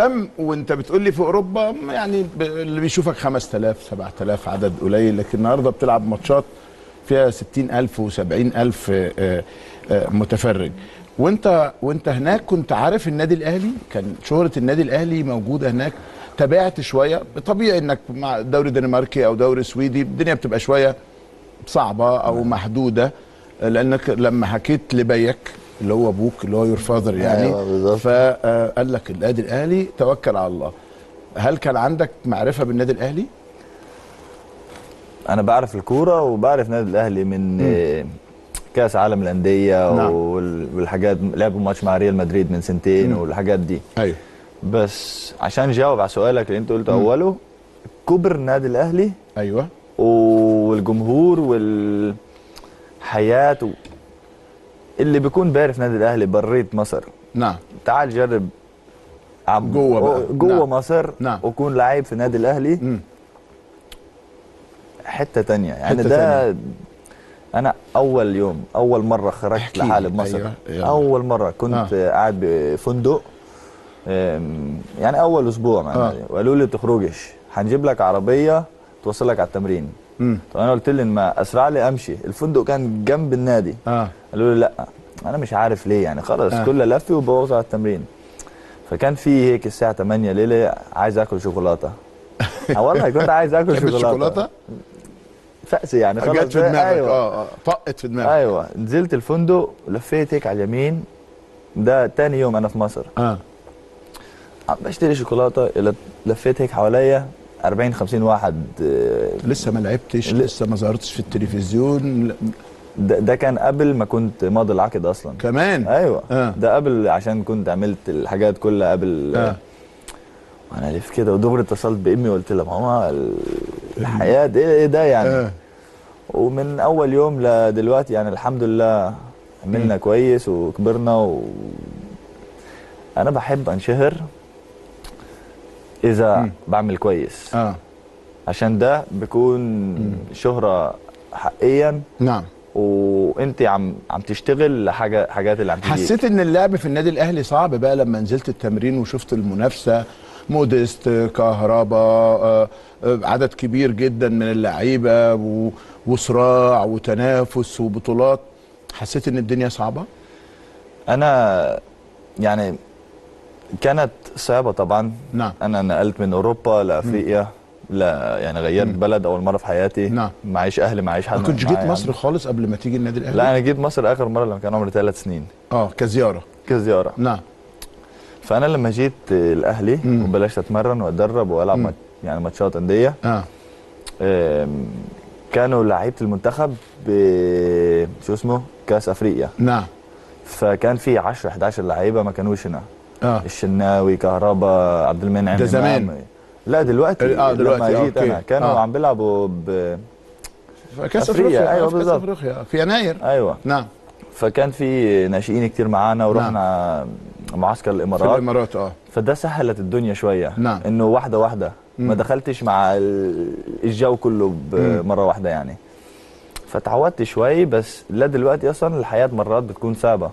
تم وانت بتقول لي في اوروبا يعني اللي بيشوفك 5000 7000 عدد قليل، لكن النهارده بتلعب ماتشات فيها 60000 و70000 متفرج. وانت هناك كنت عارف النادي الاهلي؟ كان شهرة النادي الاهلي موجودة هناك؟ تابعت شوية؟ طبيعي انك مع دوري دنماركي او دوري سويدي الدنيا بتبقى شوية صعبة او محدودة، لانك لما حكيت لبيك اللي هو ابوك اللي هو your father يعني، أيوة فقال لك النادي الاهلي توكل على الله. هل كان عندك معرفة بالنادي الاهلي؟ انا بعرف الكورة وبعرف النادي الاهلي من كاس عالم الاندية. نعم. والحاجات، لعبوا ماتش مع ريال مدريد من سنتين والحاجات دي. ايوه، بس عشان جاوب على سؤالك اللي انت قلته اوله، كبر النادي الاهلي، ايوه، والجمهور والحياة اللي بيكون بارف نادي الاهلي بريت مصر. نعم، تعال جرب جوه بقى، جوه. نعم. مصر. نعم. وكون لعيب في النادي الاهلي. حتة تانية يعني. حتة ده تانية. انا اول يوم، اول مرة خرجت لحالي بمصر. أيوة. أيوة. اول مرة كنت قاعد بفندق، يعني اول اسبوع مع وقالوا لي تخرجش، هنجيب لك عربية توصلك على التمرين. طب انا قلت لهم ما اسرع لي امشي، الفندق كان جنب النادي. قالوا لي لا، انا مش عارف ليه يعني، خلص كل لفي وبوصل على التمرين. فكان في هيك الساعة 8 ليلة عايز اكل شوكولاتة. والله كنت عايز اكل شوكولاتة فأسي يعني، خلاص جت في دماغك. ايوه، طقت في دماغك. ايوه، نزلت الفندق لفيت هيك على اليمين، ده تاني يوم انا في مصر. عم بشتري شوكولاتة، لفيت هيك حواليا 40 50 واحد. لسه ما لعبتش، لسه ما ظهرتش في التلفزيون. ده كان قبل ما كنت ماضي العقد اصلا كمان. ايوه. ده قبل، عشان كنت عملت الحاجات كلها قبل. وانا لف كده ودغري اتصلت بامي وقلت لها ماما الحياة دي ايه ده يعني. ومن اول يوم لدلوقتي يعني الحمد لله عملنا كويس وكبرنا. انا بحب انشهر اذا بعمل كويس. عشان ده بيكون شهرة حقيا. نعم. وانت عم تشتغل لحاجة، حاجات اللي عم تجيك. حسيت ان اللعب في النادي الاهلي صعب بقى لما نزلت التمرين وشفت المنافسة، موديست، كهربا، عدد كبير جدا من اللعيبة وصراع وتنافس وبطولات، حسيت ان الدنيا صعبة؟ انا يعني كانت صعبة طبعا. نعم. انا نقلت من اوروبا لافريقيا، لا يعني غيرت بلد اول مرة في حياتي. نعم. معيش اهلي، معيش حد. ما كنتش جيت مصر خالص قبل ما تيجي النادي الاهلي؟ لا، انا جيت مصر اخر مرة لما كان عمري 3 سنين. كزياره. كزياره. نعم. فانا لما جيت الاهلي وبلشت اتمرن واتدرب والعب يعني ماتشات اندية. كانوا لعيبة المنتخب شو اسمه كاس افريقيا. نعم. فكان في 10 11 لعيبة ما كانوش هنا. الشناوي، كهربا، عبد المنعم. ده زمان. لا دلوقتي. دلوقتي لما جيت انا كانوا عم بيلعبوا كاس افريقيا. ايوه بالظبط، كاس افريقيا في يناير. ايوه. نعم. فكان في ناشئين كتير معانا ورحنا. نعم. معسكر الامارات. في الامارات. فده سهلت الدنيا شوية. نعم. انه واحدة واحدة، ما دخلتش مع الجو كله بمرة واحدة يعني. فتعودت شوي، بس لا دلوقتي اصلا الحياة مرات بتكون صعبة.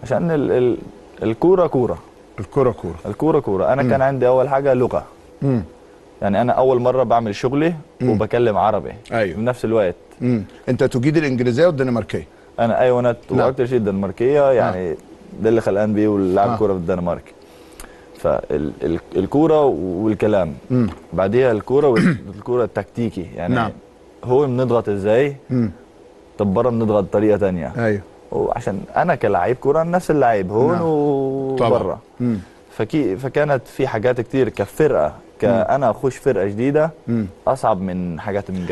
عشان الكورة كورة. الكورة كورة. الكورة كورة. انا كان عندي اول حاجة لغة. يعني انا اول مرة بعمل شغلي وبكلم عربي. ايوه. بنفس الوقت. انت تجيد الانجليزية والدنماركيه؟ انا ايوه، انا واكتر شيء الدنماركيه يعني. ده اللي خلقان بيه واللاعب كورة في الدنمارك. فالكوره والكلام. بعديها الكورة والكوره التكتيكي يعني. نعم. هو بنضغط ازاي؟ طب بره بنضغط بطريقة ثانية. ايوه. وعشان انا كلاعب كورة نفس اللعيب هون وبره. فكانت في حاجات كتير كفرقه، كأنا اخش فرقه جديدة اصعب من حاجات من